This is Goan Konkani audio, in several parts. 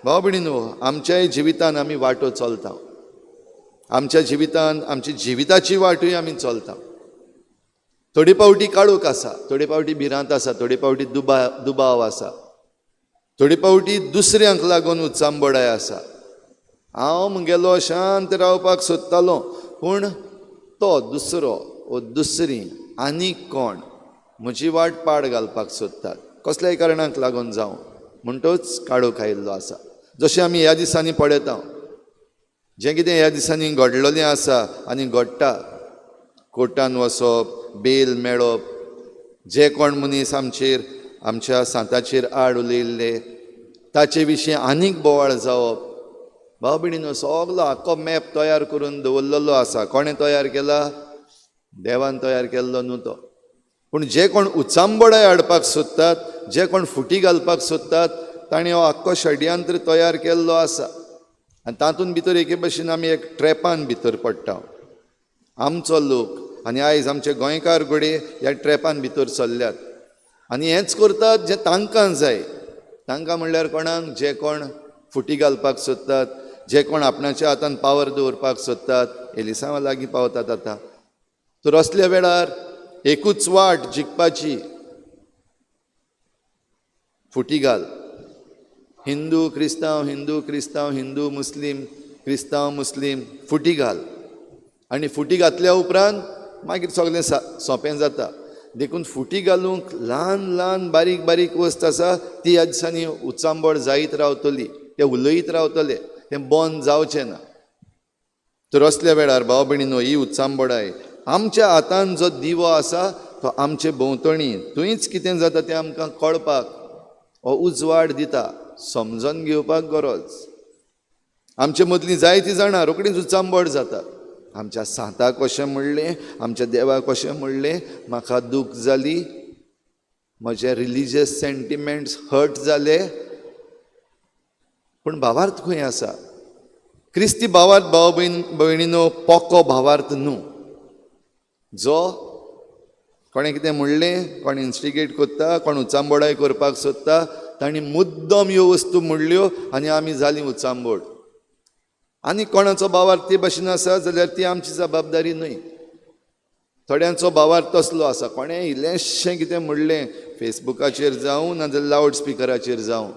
भाव भयणीनो, आमच्याय जिवितान आमी वाटो चलता, आमच्या जिवितान आमची जिविताची वाटूय आमी चलता. थोडे फावटी काळोख आसा, थोडे फावटी भिरांत आसा, थोडे फावटी दुबाव आसा, थोडे फावटी दुसऱ्यांक लागून उचांबडाय आसा. हांव म्हगेलो शांत रावपाक सोदतालो, पूण तो दुसरो वो दुसरी आनीक कोण म्हजी वाट पाड घालपाक सोदतात, कसल्याय कारणाक लागून जावं, म्हणटच काळोख आयिल्लो आसा. जशें आमी ह्या दिसांनी पळयता, जें कितें ह्या दिसांनी घडलेलें आसा आनी घडटा, कोर्टान वचप, बेल मेळप, जे कोण मनीस आमचेर आमच्या सांताचेर आड उलयल्ले ताचे विशीं आनीक बोवाळ जावप. भाव भयणीनो, सगलो आख्खो मॅप तयार करून दवरलेलो आसा. कोणें तयार केला? देवान तयार केल्लो न्हू तो. पूण जे कोण उचांबडाय हाडपाक सोदतात, जे कोण फुटी घालपाक सोदतात, ताणें हो आख्खो षडयंत्र तयार केल्लो आसा. आनी तातूंत भितर एके भशेन आमी एक ट्रॅपान भितर पडटा आमचो लोक. आनी आयज आमचे गोंयकार घडये ह्या ट्रॅपान भितर सरल्यात आनी हेंच करतात जें तांकां जाय. तांकां म्हणल्यार कोणाक? जे कोण फुटी घालपाक सोदतात, जे कोण आपणाच्या हातान पावर दवरपाक सोदतात, एलिसांवा लागीं पावतात आतां. तर असल्या वेळार एकूच वाट जिखपाची, फुटी घाल. हिंदू क्रिस्तांव, हिंदू क्रिस्तांव, हिंदू मुस्लीम, क्रिस्तांव मुस्लीम, फुटी घाल. आनी फुटी घातल्या उपरांत मागीर सगळें सोंपें जाता. देखून फुटी घालूंक ल्हान ल्हान बारीक बारीक वस्त आसा ती ह्या दिसांनी उचांबळ जायत रावतली, ते उलयत रावतले, तें बंद जावचें ना. तर असल्या वेळार भाव भयणीनो, ही उचांबळाय आमच्या हातान जो दिवो आसा तो आमचे भोंवतणी थंयच कितें जाता तें आमकां कळपाक हो उजवाड दिता. समजून घेवपाक गरज. आमचे मदलीं जायतीं जाणां रोखडीच उचांबळ जातात. आमच्या सांताक अशें म्हणलें, आमच्या देवाक अशें म्हणलें, म्हाका दूख जाली, म्हजे रिलिजियस सेंटिमेंट्स हर्ट जाले. पूण भावार्थ खंय आसा? क्रिस्ती भावार्थ भाव भयणीनो पोको भावार्थ न्हू, जो कोणें कितें म्हणलें, कोण इन्स्टिगेट करता, कोण उचांबोडाय करपाक सोदता, तांणी मुद्दम ह्यो वस्तू म्हणल्यो आनी आमी जालीं उचांबोड. आनी कोणाचो भावार्थ ते भाशेन आसा जाल्यार ती आमची जबाबदारी न्हय. थोड्यांचो भावार्थ तसलो आसा, कोणें इल्लेंशें कितें म्हणलें फेसबुकाचेर जावं नाजाल्यार लावड स्पिकराचेर जावं,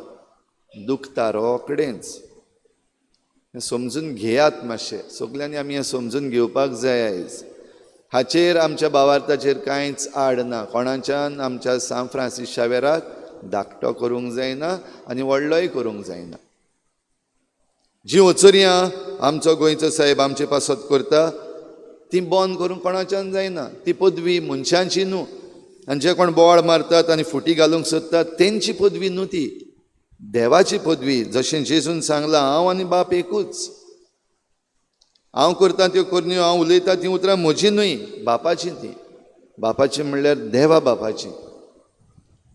दुखता रोखडेंच. हें समजून घेयात मातशें, सगल्यांनी आमी हें समजून घेवपाक जाय आयज. हाचेर आमच्या भावार्थाचेर कांयच आड ना. कोणाच्यान आमच्या सांत फ्रांसीस शावेराक धाकटो करूंक जायना आनी व्हडलोय करूंक जायना. जी वचोरयां आमचो गोंयचो साहेब आमचे पासत करता ती बंद करूंक कोणाच्यान जायना. ती पदवी मनशांची न्हू, आनी जे कोण बोवाळ मारतात आनी फुटी घालूंक सोदतात तेंची पदवी न्हू, ती देवाची पदवी. जशें जेजून सांगलां, हांव आनी बाप एकूच. हांव करता त्यो करण्यो, हांव उलयता तीं उतरां म्हजी न्हय, बापाची ती. बापाची म्हणल्यार देवा बापाची.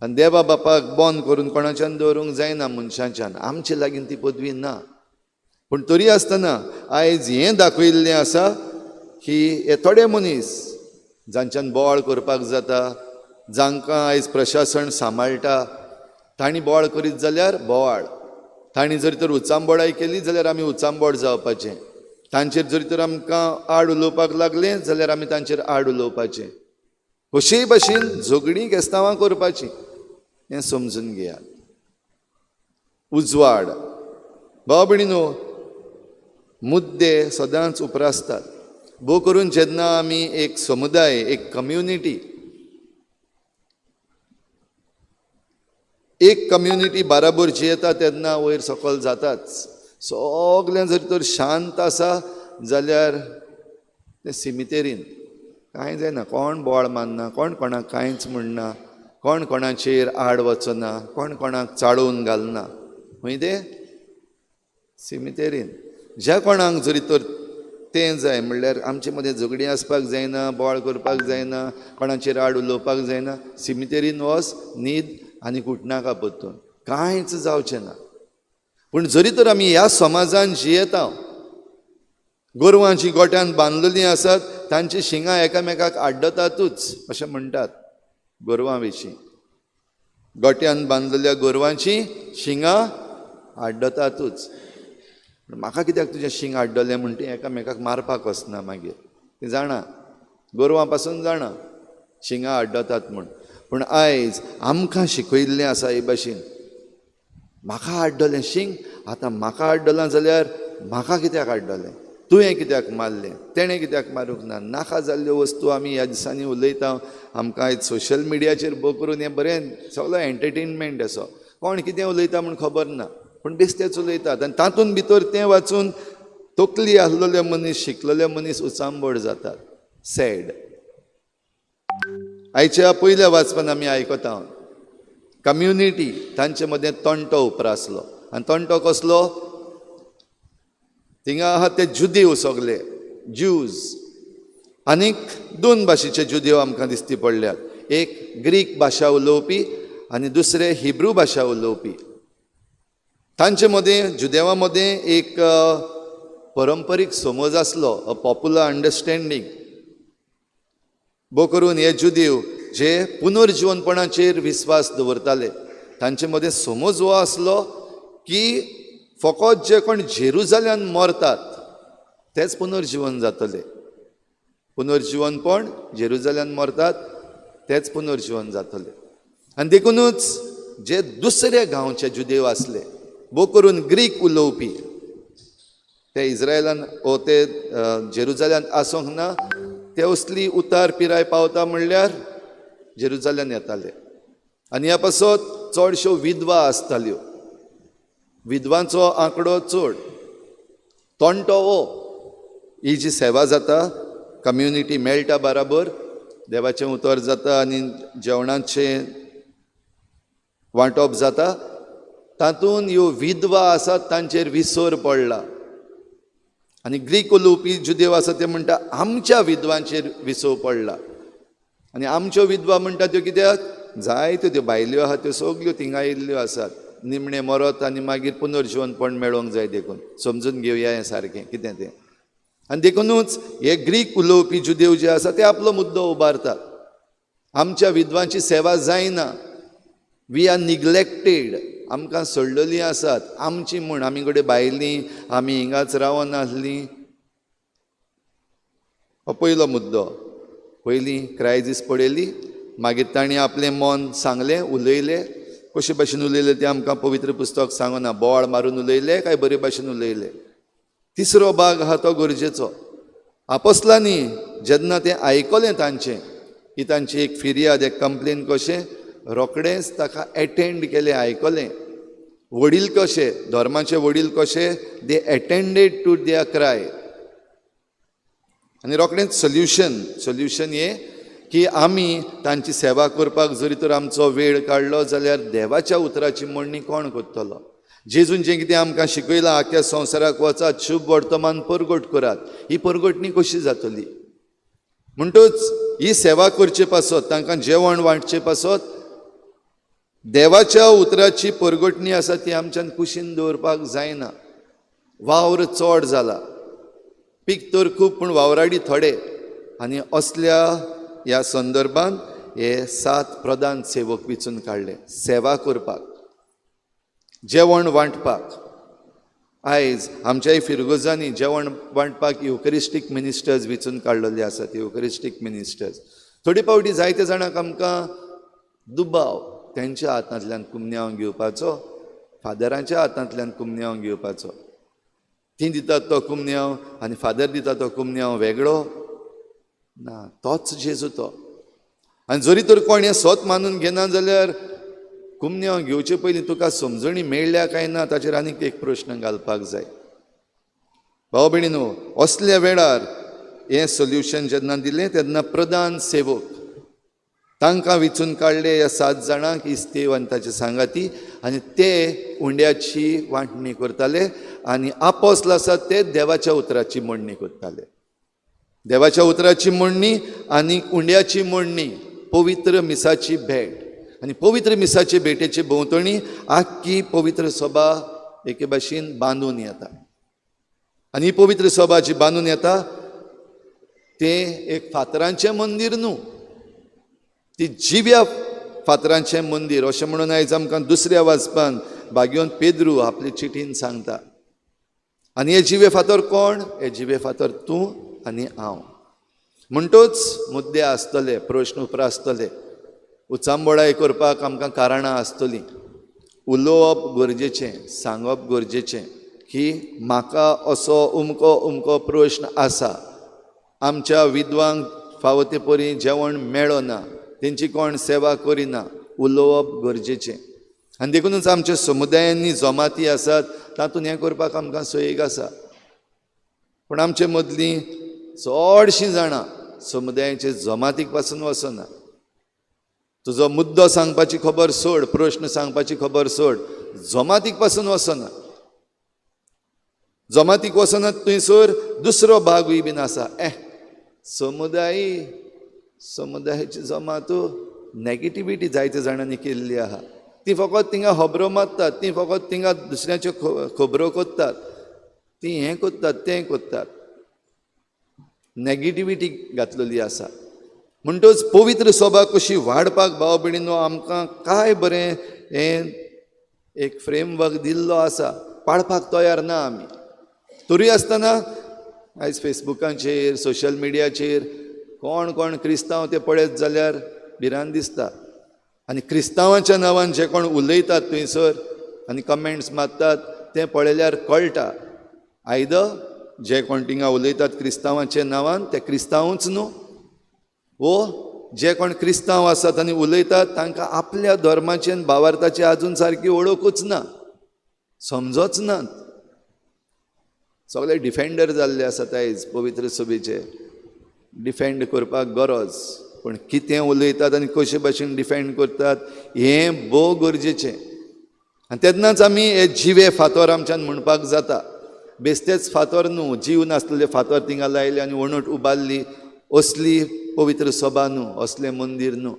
आनी देवा बापाक बंद करून कोणाच्यान दवरूंक जायना मनशाच्यान. आमचे लागीं ती पदवी ना. पूण तरी आसतना आयज हें दाखयल्लें आसा की हे थोडे मनीस जांच्यान बोवाळ करपाक जाता, जांकां आयज प्रशासन सांबाळटा, तांणी बोवाळ करीत जाल्यार बोवाळ, तांणी जर तर उचांबोडाय केली जाल्यार आमी उचांबोड जावपाचें, तांचेर जर तर आमकां आड उलोवपाक लागलें जाल्यार आमी तांचेर आड उलोवपाचें, कशेय भाशेन झगडीं केस्तांवां करपाचीं. हें समजून घेयात. उजवाड भाव भयणीनो, मुद्दे सदांच उप्रासतात. भोव करून जेन्ना आमी एक समुदाय, एक कम्युनिटी, एक कम्युनिटी बाराबर जियेता तेन्ना वयर सकयल जाताच. सगळें जर तर शांत आसा जाल्यार तें सिमितेरीन कांय जायना, कोण बोवाळ मारना, कोण कोणाक कांयच म्हणना, कोण कोणाचेर आड वचना, कोण कोणाक चाळोवन घालना. खंय तें सिमितेरीन. ज्या कोणाक जरी तर तें जाय म्हणल्यार आमचे मदें झगडीं आसपाक जायना, बोवाळ करपाक जायना, कोणाचेर आड उलोवपाक जायना, सिमितेरीन वच, न्हीद आनी उठनाका परतून, कांयच जावचें ना. पूण जरी तर आमी ह्या समाजान जियेता, गोरवां जीं गोट्यान बांदलेलीं आसात तांची शिंगां एकामेकाक आड्डतातूच अशें म्हणटात गोरवां विशीं. गोट्यान बांदलेल्या गोरवांची शिंगां आड्डतातूच. म्हाका कित्याक तुजें शींग आड्डलें म्हण ती एकामेकाक मारपाक वचना. मागीर ती जाणा, गोरवां पासून जाणा शिंगां आड्डतात म्हूण. पूण आयज आमकां शिकयल्लें आसा हे भाशेन, म्हाका आड्डलें शींग, आतां म्हाका आड्डलां जाल्यार म्हाका कित्याक आड्डलें, तुवें कित्याक मारलें, तेणें कित्याक मारूंक ना. नाका जाल्ल्यो वस्तू आमी ह्या दिसांनी उलयता. आमकां आयज सोशल मिडियाचेर भोव करून हें बरें सगळो एंटरटेनमेंट असो, कोण कितें उलयता म्हूण खबर ना, पूण बेश्टेच उलयतात. आनी तातूंत भितर तें वाचून तकली आसलेले मनीस, शिकलेले मनीस उचांबळ जातात, सॅड. आयच्या पयल्या वाचपान आमी आयकता कम्युनिटी तांचे मदें तंटो उप्रासलो. आनी तंटो कसलो? थिंगा आहा ते जुदेव सगले, ज्यूज. आनीक दोन भाशेचे जुदेव आमकां दिसती पडल्यात, एक ग्रीक भाशा उलोवपी आनी दुसरे हिब्रू भाशा उलोवपी. तांचे मदें, जुदेवा मदें एक परंपरीक समज आसलो, अ पॉप्युलर अंडरस्टँडींग. भोव करून हे जुदेव जे पुनर्जिवनपणाचेर विस्वास दवरताले तांचे मदें समज हो आसलो की फकत जे कोण जेरुजाल्यान मरतात तेच पुनर्जिवन जातले, पुनर्जिवनपण जेरुजाल्यान मरतात तेच पुनर्जिवन जातले. आनी देखुनूच जे दुसऱ्या गांवचे जुदेव आसले, भोव करून ग्रीक उलोवपी, ते इस्रायलान ओ ते जेरुजाल्यान आसूंक ना, ते असली उतार पिराय पावता म्हणल्यार जेरुजाल्यान येताले. आनी ह्या पासत चडश्यो विधवा आसताल्यो, विधवांचो आंकडो चड. तंटो हो ही जी सेवा जाता, कम्युनिटी मेळटा बराबर, देवाचें उतर जाता आनी जेवणाचें वांटप जाता, तातूंत ह्यो विधवा आसात तांचेर विसर पडला. आनी ग्रीक उलोवपी जुदेव आसा ते म्हणटा आमच्या विधवांचेर विसव पडला. आनी आमच्यो विधवा म्हणटा त्यो कित्याक, जायत्यो त्यो बायल्यो आहा त्यो सगल्यो थिंगा येयल्ल्यो आसात, निमणें मरत आनी मागीर पुनर्जिवनपण मेळोंक जाय, देखून समजून घेवया हें सारकें कितें तें. आनी देखुनूच हे ग्रीक उलोवपी जुदेव जे आसा ते आपलो मुद्दो उबारतात, आमच्या विधवांची सेवा जायना, we are neglected, आमकां सोडलेलीं आसात, आमची म्हूण आमी कडेन भायलीं, आमी हिंगाच रावनासलीं. हो पयलो मुद्दो. पयलीं क्रायजीस पळयली, मागीर तांणी आपलें मन सांगलें, उलयलें. कशे भाशेन उलयलें तें आमकां पवित्र पुस्तक सांगना, बोवाळ मारून उलयलें काय बरे भाशेन उलयलें. तिसरो भाग आहा तो गरजेचो. आपोस्लांनी जेन्ना तें आयकलें तांचें, ही तांची एक फिर्याद, एक कंप्लेन कशें, रोखडेंच ताका एटेंड केलें, आयकलें. वडील कशे, धर्माचे वडील कशे, they attended to their cry. आनी रोखडेंच सोल्युशन, सोल्युशन हें की आमी तांची सेवा करपाक जरी तर आमचो वेळ काडलो जाल्यार देवाच्या उतराची मांडणी कोण करतलो? जेजून जें कितें आमकां शिकयलां, आख्या संवसाराक वचात, शुभ वर्तमान परगट करात, ही परगटणी कशी जातली? म्हणटूच ही सेवा करचे पासत, तांकां जेवण वांटचे पासत देवाच्या उतराची परगटणी आसा ती आमच्यान कुशीन दवरपाक जायना. वावर चड जाला, पीक तर खूब पूण वावराडी थोडे. आनी असल्या ह्या संदर्भान हे 7 प्रधान सेवक विचून काडले सेवा करपाक, जेवण वांटपाक. आयज आमच्याय फिरगोजांनी जेवण वांटपाक युकरिस्टीक मिनिस्टर्स विचून काडलेले आसात. युकरिस्टीक मिनिस्टर्स थोडे फावटी जायते जाणांक आमकां दुबाव तेंच्या हातांतल्यान कुमन्यांव घेवपाचो, फादरांच्या हातांतल्यान कुमन्यांव घेवपाचो. ती दितात तो कुमन्यांव आनी फादर दिता तो कुमन्यांव वेगळो ना, तोच जेजू तो. आनी जरी तर कोण हें सत मानून घेना जाल्यार कुमन्यांव घेवचे पयलीं तुका समजणी मेळ्ळ्या काय ना ताचेर आनीक एक प्रश्न घालपाक जाय. भाव भयणीनो, असल्या वेळार हें सोल्युशन जेन्ना दिलें तेन्ना प्रधान सेवक तांकां विचून काडले ह्या 7 जाणांक, इस्तेव आनी ताचे सांगाती, आनी ते उंड्याची वांटणी करताले आनी आपोस्ल आसात ते देवाच्या उतराची मांडणी करताले. देवाच्या उतराची मांडणी आनी उंड्याची मांडणी, पवित्र मिसाची भेट. आनी पवित्र मिसाचे भेटेचे भोंवतणी आख्खी पवित्र सभा एके भाशेन बांदून येता. आनी ही पवित्र सभा जी बांदून येता तें एक फातरांचें मंदीर न्हू, ती जिव्या फातरांचें मंदीर अशें म्हणून आयज आमकां दुसऱ्या वाचपान भाग्योन पेद्रू आपले चिटीन सांगता. आनी हे जिवे फातर कोण? हे जिवे फातर तूं आनी हांव. म्हणटूच मुद्दे आसतले, प्रश्न उप्रासतले, उचांबळाय करपाक आमकां कारणां आसतलीं. उलोवप गरजेचें, सांगप गरजेचें की म्हाका असो उमको उमको प्रश्न आसा, आमच्या विद्वांक फावो ते परी जेवण मेळना, तेंची कोण सेवा करिना. उलोवप गरजेचें. आनी देखूनच आमच्या समुदायांनी जमाती आसात तातूंत हें करपाक आमकां सोयीक आसा. पूण आमचे मदलीं चडशीं जाणां समुदायाचे जमातीक पासून वचना. तुजो मुद्दो सांगपाची खबर सोड, प्रश्न सांगपाची खबर सोड, जमातीक पासून वचना. जमातीक वचना थंयसर दुसरो भागूय बीन आसा. समुदाय समुदायाची जमात नॅगेटिविटी जायते जाणांनी केल्ली आहा. ती फकत थिंगा खबरो मारतात, ती फकत थिंगा दुसऱ्यांच्यो खबरो करतात, ती हें करतात तें करतात, नॅगेटिविटी घातलेली आसा. म्हणटच पवित्र सभा कशी वाडपाक भाव भयणीनो आमकां काय बरें हें एक फ्रेमवर्क दिल्लो आसा, पाळपाक तयार ना आमी. तरी आसतना आयज फेसबुकाचेर सोशल मिडियाचेर कोण कोण क्रिस्तांव ते पळयत जाल्यार भिरांत दिसता. आनी क्रिस्तांवाच्या नांवान जे कोण उलयतात थंयसर आनी कमेंट्स मारतात तें पळयल्यार कळटा आयद जे कोण थिंगा उलयतात क्रिस्तांवाच्या नांवान ते क्रिस्तांवूच न्हू, वो जे कोण क्रिस्तांव आसात आनी उलयतात तांकां आपल्या धर्माचे आनी भावार्थाची आजून सारकी वळखूच ना, समजोच नात. सगळे डिफेंडर जाल्ले आसात आयज पवित्र सभेचे. डिफेंड करपाक गरज, पूण कितें उलयतात आनी कशे भाशेन डिफेंड करतात हें भोव गरजेचें. आनी तेन्नाच आमी हे जिवे फातर आमच्यान म्हणपाक जाता. बेस्तेच फातर न्हू, जीव नासलेले फातर थिंगा लायले आनी वणट उबारली असली पवित्र सभा न्हू, असलें मंदीर न्हू.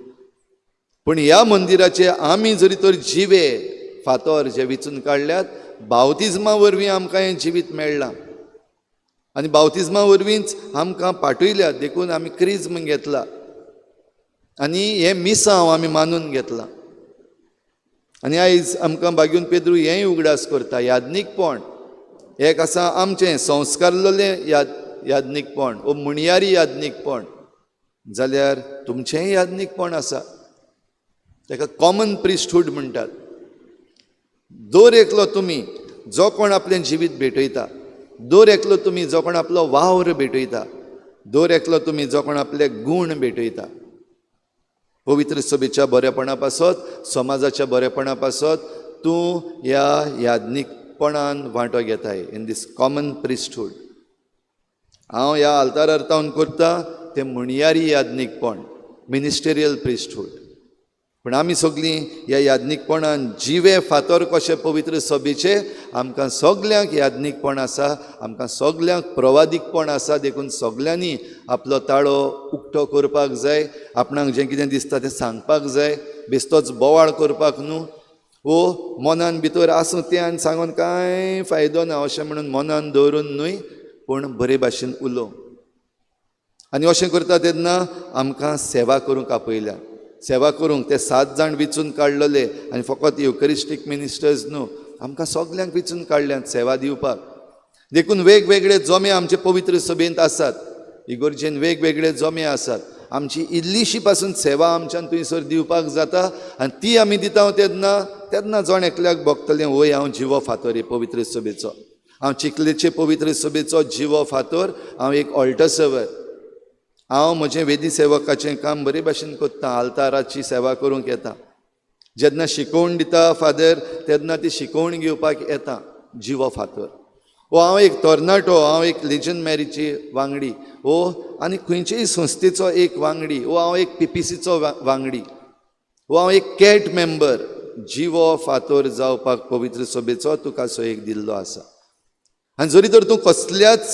पूण ह्या मंदिराचे आमी जरी तर जिवे फातर जे विचून काडल्यात बावतिज्मा वरवीं आमकां हें जिवीत मेळ्ळां आनी बावतिज्मा वरवींच आमकां पाठयल्यात, देखून आमी क्रिज्म घेतला आनी हें मिसांव आमी मानून घेतलां. आनी आयज आमकां बागीवन पेद्रू हेंय उगडास करता, याज्ञीकपण एक आसा आमचें संस्कारलेलें याज्ञीकपण ओ मुणयारी याज्ञीकपण, जाल्यार तुमचेंय याज्ञीकपण आसा, ताका कॉमन प्रिस्टहूड म्हणटात. दर एकलो तुमी जो कोण आपलें जिवीत भेटयता, दर एकलो तुमी जो कोण आपलो वावर भेटयता, दर एकलो तुमी जो कोण आपले गूण भेटयता, पवित्र सभेच्या बरेपणा पासत, समाजाच्या बरेपणा पासत तूं ह्या याज्ञीकपणान वांटो घेताय, इन these common priesthood. हांव ह्या आल्तारार तावन करता तें म्हणयारी याज्ञीकपण, मिनिस्टेरियल प्रिस्टहूड. पूण आमी सगळीं ह्या याज्ञीकपणान जिवे फातर कशे पवित्र सभेचे आमकां सगल्यांक याज्ञीकपण आसा, आमकां सगल्यांक प्रवादीकपण आसा, देखून सगल्यांनी आपलो ताळो उक्तो करपाक जाय, आपणाक जें कितें दिसता तें सांगपाक जाय, बेश्टोच बोवाळ करपाक न्हू. वो मनान भितर आसूं तें आनी सांगून कांय फायदो ना अशें म्हणून मनान दवरून न्हय, पूण बरे भाशेन उलोवं. आनी अशें करता तेन्ना आमकां सेवा करूंक आपयल्या, सेवा करूंक ते 7 जाण विचून काडलेले आनी फकत युकरिस्टीक मिनिस्टर्स न्हू, आमकां सगल्यांक विचून काडल्यात सेवा दिवपाक. देखून वेगवेगळे जमे आमचे पवित्र सभेंत आसात, इगोर्जेन वेगवेगळे जमे आसात. आमची इल्लीशी पासून सेवा आमच्यान थंयसर दिवपाक जाता आनी ती आमी दिता तेन्ना तेन्ना जण एकल्याक भोगतलें, वय हांव जिवो फातर हे पवित्र सभेचो, हांव चिखलेचे पवित्र सभेचो जिवो फातर, हांव एक ऑल्टर सर्वर, हांव म्हजें वेदी सेवकाचें काम बरे भाशेन करता, आल्ताराची सेवा करूंक येता, जेन्ना शिकोवण दिता फादर तेन्ना ती शिकोवण घेवपाक येता, जिवो फातर. वो हांव एक तरणाटो, हांव एक लिजन मॅरीची वांगडी, वो आनी खंयचेय संस्थेचो एक वांगडी, वो हांव एक पीपीसीचो वांगडी, वो हांव एक कॅट मेंबर, जिवो फातर जावपाक पवित्र सभेचो तुका सोयीक दिल्लो आसा. आनी जरी तर तूं कसल्याच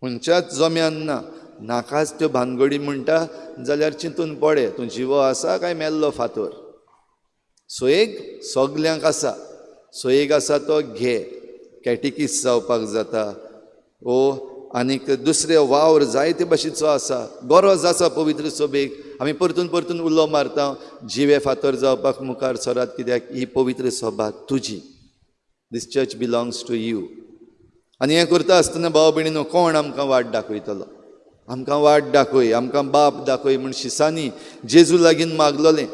खंयच्याच जम्यान ना, नाकाच त्यो भानगडी म्हणटा जाल्यार चिंतून पडे तूं जिवो आसा काय मेल्लो फातर. सोयेग सगल्यांक आसा, सोयेग आसा तो घे, कॅटिकीस जावपाक जाता, वो आनीक दुसरे वावर जायते भाशेचो आसा. गरज आसा पवित्र सभेक. आमी परतून परतून उलो मारता, जिवे फातर जावपाक मुखार सरात, कित्याक ही पवित्र सभा तुजी. This church belongs to you. आनी हें करता आसतना भाव भयणीनो कोण आमकां वाट दाखयतलो? आमकां वाट दाखय, आमकां बाप दाखय म्हूण शिसांनी जेजू लागीं मागलोलें.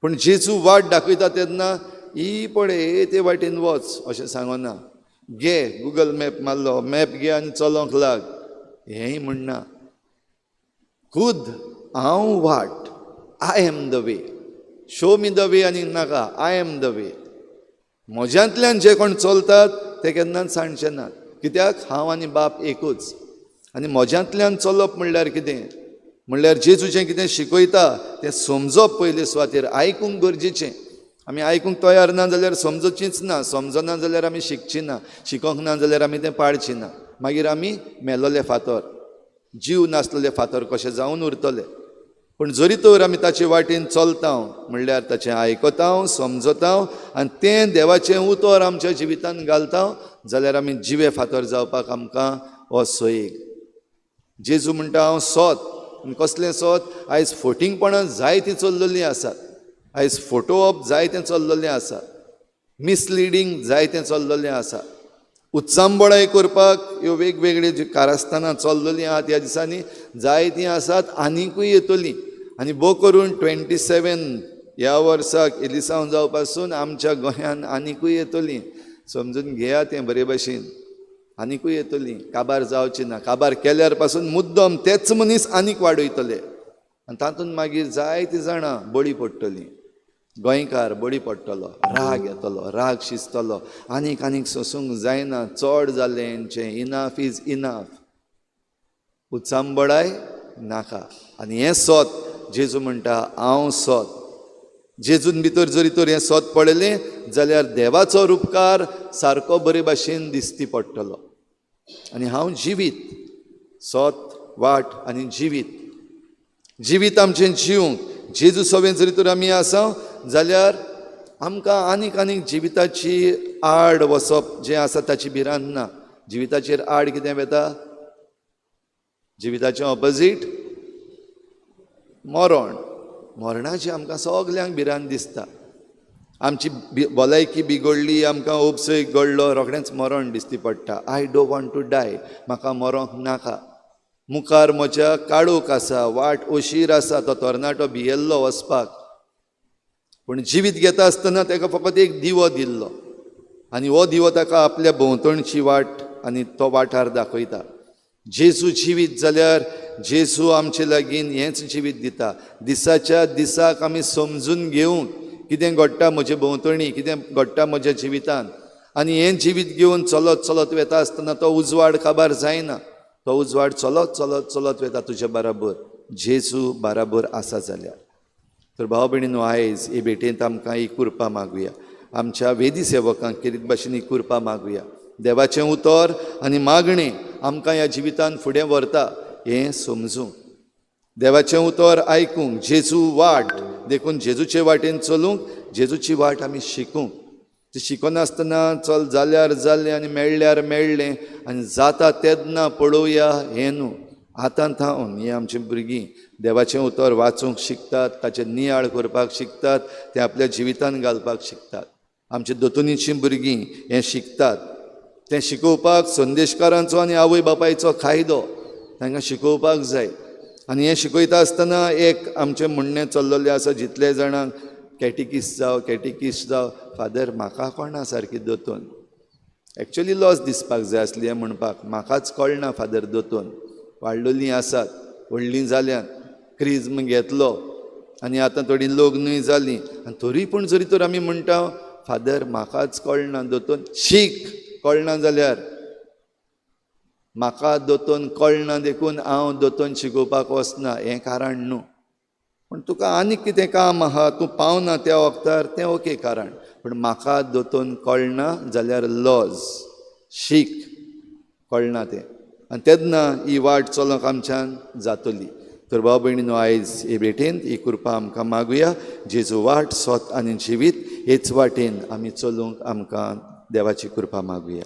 पूण जेजू वाट दाखयता तेन्ना ही पळय ते वाटेन वच अशें सांगना. घे गुगल मॅप मारलो, मॅप घे आनी चलोंक लाग हेंय म्हणना. खुद हांव वाट, I am the way, show me the way आनी नाका, I am the way. म्हज्यांतल्यान जे कोण चलतात ते केन्नाच सांडचे नात, कित्याक हांव आनी बाप एकूच. आनी म्हज्यांतल्यान चलप म्हणल्यार कितें? म्हणल्यार जेजू जें कितें शिकयता तें समजप पयले सुवातेर, आयकूंक गरजेचें. आमी आयकूंक तयार ना जाल्यार समजचींच ना, समजना जाल्यार आमी शिकची ना, शिकोंक ना जाल्यार आमी तें पाळची ना. मागीर आमी मेलोले फातर, जीव नासलेले फातर कशे जावन उरतले. पूण जरी तर आमी ताचे वाटेन चलता म्हणल्यार ताचें आयकता, समजता आनी तें देवाचें उतर आमच्या जिवितांत घालता जाल्यार आमी जिवे फातर जावपाक आमकां हो सोयीक. जेजू म्हणटा हांव सोत. कसलें सोत? आयज फोटिंगपणां जायतीं चल्लेलीं आसात, आयज फोटोवप जायतें चल्लेलें आसा, मिसलिडींग जायतें चल्लेलें आसा, उच्चांबळाय करपाक ह्यो वेगवेगळ्यो ज्यो कारस्थानां चल्लेलीं आहात ह्या दिसांनी जायतीं आसात, आनिकूय येतलीं. आनी भोव करून 27 ह्या वर्साक एलिसांव जावपासून आमच्या गोंयांत आनिकूय येतलीं. समजून घेया तें बरे भाशेन, आनिकूय येतलीं, काबार जावची ना. काबार केल्यार पासून मुद्दम तेच मनीस आनीक वाडयतले आनी तातूंत मागीर जायतीं जाणां बळी पडटलीं. गोंयकार बळी पडटलो, राग येतलो, राग शिजतलो, आनीक आनीक सोसूंक जायना, चड जालें हेंचें, इनाफ is enough, उचांबळाय नाका. आनी हें सोत जेजू म्हणटा हांव सोत. जेजून भितर जरी तर हें सोत पळयलें जाल्यार देवाचो रुपकार सारको बरे भाशेन दिसती पडटलो. आनी हांव जिवीत, सोत, वाट आनी जिवीत. जिवीत आमचें जिवंक जेजू सवें जरी तर आमी आसा जाल्यार आमकां आनीक आनीक जिविताची आड वचप जें आसा ताची भिरांत ना. जिविताचेर आड कितें वेता? जिविताचें ऑपोजीट मरण. मरणाची आमकां सगल्यांक भिरांत दिसता. आमची भलायकी बिगडली, आमकां उपसय घडलो, रोखडेंच मरण दिसती पडटा. I don't want to die, म्हाका मरोंक नाका. मुखार म्हज्या काळोख आसा, वाट अशीर आसा, तो तरणाटो भियेल्लो वचपाक. पूण जिवीत घेता आसतना ताका फकत एक दिवो दिल्लो आनी हो दिवो ताका आपल्या भोंवतणची वाट आनी तो वाठार दाखयता. जेजू जिवीत जाल्यार जेजू आमचे लागीं हेंच जिवीत दिता. दिसाच्या दिसाक आमी समजून घेवंक कितें घडटा म्हजे भोंवतणी, कितें घडटा म्हज्या जिवितांत, आनी हें जिवीत घेवन चलत चलत वेता आसतना तो उजवाड काबार जायना, तो उजवाड चलत चलत चलत वेता तुज्या बराबर, जेजू बराबर आसा जाल्यार. तर भाव भयणीनो आयज हे भेटेंत आमकां ही कृपा मागुया, आमच्या वेदी सेवकांक केरीत भाशेन ही कृपा मागुया. देवाचें उतर आनी मागणें आमकां ह्या जिवितांत फुडें व्हरता हें समजूंक, देवाचें उतर आयकूंक, जेजू वाट देखून जेजूचे वाटेन चलूंक, जेजूची वाट आमी शिकूंक. ती शिकनासतना चल जाल्यार जालें आनी मेळ्ळ्यार मेळ्ळें आनी जाता तेन्ना पळोवया हें न्हू. आतां थावन हीं आमचीं भुरगीं देवाचें उतर वाचूंक शिकतात, ताचें नियाळ करपाक शिकतात, तें आपल्या जिवितांत घालपाक शिकतात. आमच्या दोतोनीचीं भुरगीं हें शिकतात. तें शिकोवपाक संदेशकारांचो आनी आवय बापायचो कायदो तांकां शिकोवपाक जाय. आनी हें शिकयता आसतना एक आमचें म्हणणें चल्लेलें आसा, जितले जाणांक कॅटिकीस जावं कॅटिकीस जावं, फादर म्हाका कळना सारकी दोतोन. एक्चुली लॉस दिसपाक जाय आसली हें म्हणपाक, म्हाकाच कळना फादर दोतोन. वाडलेलीं आसात, व्हडलीं जाल्यात, क्रिज्म घेतलो आनी आतां थोडीं लग्नूय जालीं, आनी तरी पूण जरी तर आमी म्हणटा फादर म्हाकाच कळना दोतोन, शीक कळना जाल्यार म्हाका दोतोन कळना देखून हांव दोतोन शिकोवपाक वचना हें कारण न्हू. पूण तुका आनीक कितें काम आहा, तूं पावना त्या वखदार, तें ओके कारण. पूण म्हाका दोतोन कळना जाल्यार लॉज शीक कळना तें, आनी तेन्ना ही वाट चलोवंक आमच्यान जातली. तर भाव भयणीनो आयज हे भेटेंत ही कृपा आमकां मागुया. जेजू वाट, सोत आनी जिवीत, हेच वाटेन आमी चलूंक आमकां देवाची कृपा मागुया.